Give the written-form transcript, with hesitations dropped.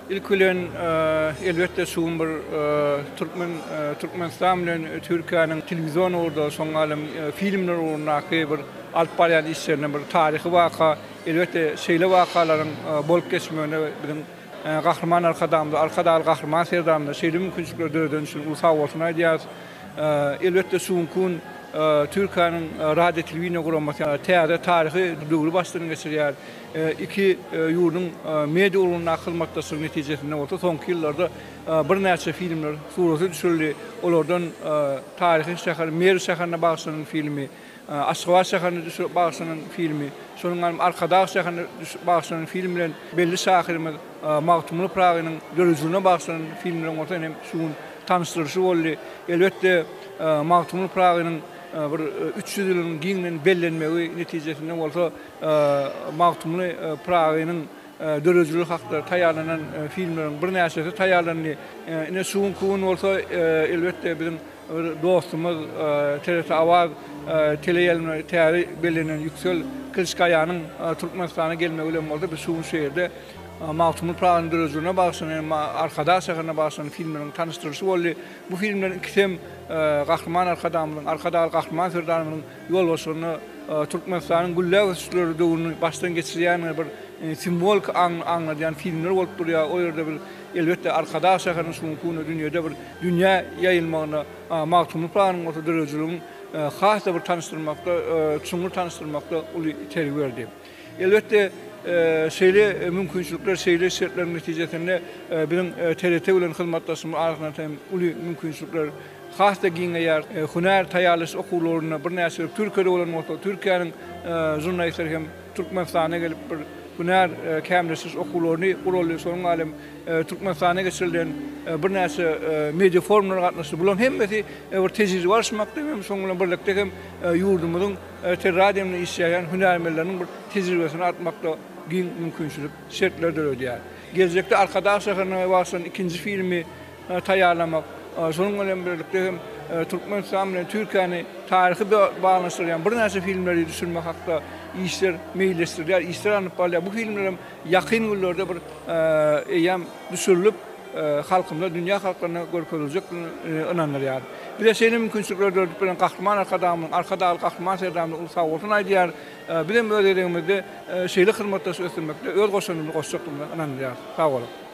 Ilki bilen, elbetde, şu gün bir türkmen, Türkmenistan bilen Türkiýäniň telewizion ugurda, şoň ýaly hem filmler ugrundaky bir alyp barýan işlerinde bir taryhy waka. Elbetde, şeýle wakalaryň bolup geçmegine biziň Gahryman Arkadagymyza, Arkadagly Gahryman Serdarymyza şeýle mümkinçilikleri döredeni üçin uly sagbolsun aýdýarys. Elbetde, şu günki gün Türkiýäniň Radio-telewideniýe guramasy täze taryhy döwri başdan geçirýär. Iki ýurduň media ulgamyndaky hyzmatdaşlygy netijesinde bolsa soňky ýyllarda birnäçe filmler surata düşürildi. Olardan taryhy şäher Merw şäherine bagyşlanan filmi, Aşgabat şäherine bagyşlanan filmi, şonuň ýaly hem Arkadag şäherine bagyşlanan film bilen belli şahyrymyz Magtymguly Pyragynyň döredijiligine bagyşlanan filmleriň bolsa hem şu gün tanyşdyrylyşy boldy. Elbetde, Magtymguly Pyragynyň bir 300 ýylynyň giňden bellenmegi netijesinde bolsa Magtymguly Pyragynyň döredijiligi hakda taýýarlanan filmleriň birnäçesi taýýarlandy. Ine, şu günki gün bolsa, elbetde, biziň bir dostumyz, TRT Awaz teleýaýlymyna täze bellenen Ýüksel Kylçgaýanyň Türkmenistana gelmegi bilen bolsa, biz şu gün şu ýerde Magtymguly Pyragynyň döredijiligine bagyşlanan hem Arkadag şäherine bagyşlanan filmleriň tanyşdyrylyşy boldy. Bu filmleriň ikisi hem Gahryman Arkadagymyzyň, Arkadagly Gahryman Serdarymyzyň ýolbaşçylygynda Türkmenistanyň gülläp ösüşleri döwrüni başdan geçirýän bir simwoliki aňladýan filmler bolup durýar. O ýerde biz elbetde Arkadag şäheriniň şu günki günde dünýede bir dünýä ýaýylmagyna Magtymguly Pyragynyň bolsa döredijiligini has-da bir tanyşdyrmakda, çuňňur tanyşdyrmakda uly itergi berdi. Elbetde, şeýle mümkinçilikler, şeýle şertleriň netijesinde biziň TRT bilen hyzmatdaşlygymyz arasynda hem uly mümkinçilikler has-da giňeýär. Hünär taýýarlaýyş okuwlarynda birnäçe gezek Türkiýede bolan bolsa, Türkiýäniň žurnalistleri hem Türkmenistana gelip bir hünär kämilleşdiriş okuwlaryny guraldy. Şonuň ýaly hem Türkmenistanda geçirilen birnäçe media forumlara gatnaşdy. Bularyň hemmesi bir tejribe alyşmakda hem şonuň bilen birlikde hem ýurdumyzyň teleradionda işleýän hünärmenleriniň bir tejribesini artmakda giň mümkinçilik, şertler döredýär. Geljekde Arkadag şäherine bagyşlanan ikinji filmi taýýarlamak, şonuň bilen birlikde hem Türkmenistan bilen Türkiýäni taryhy baglanyşdyrýan birnäçe filmleri düşürmek hakda işler meýilleşdirilýär, işler alnyp barylýar. Bu filmler hem ýakyn günlerde bir eýýäm düşürilip, halkymyza, dünýä halklaryna görkeziljekdigine ynandyrýar. Bize şeýle mümkinçilikleri döredip beren Gahryman Arkadagymyzyň, Arkadagly Gahryman Serdarymyzyň uly sagbolsun aýdýarys. Biz hem öz gezegimizde şeýle hyzmatdaşlygy ösdürmekde öz goşandymyzy goşjakdygymyza ynandyrýarys. Sag boluň!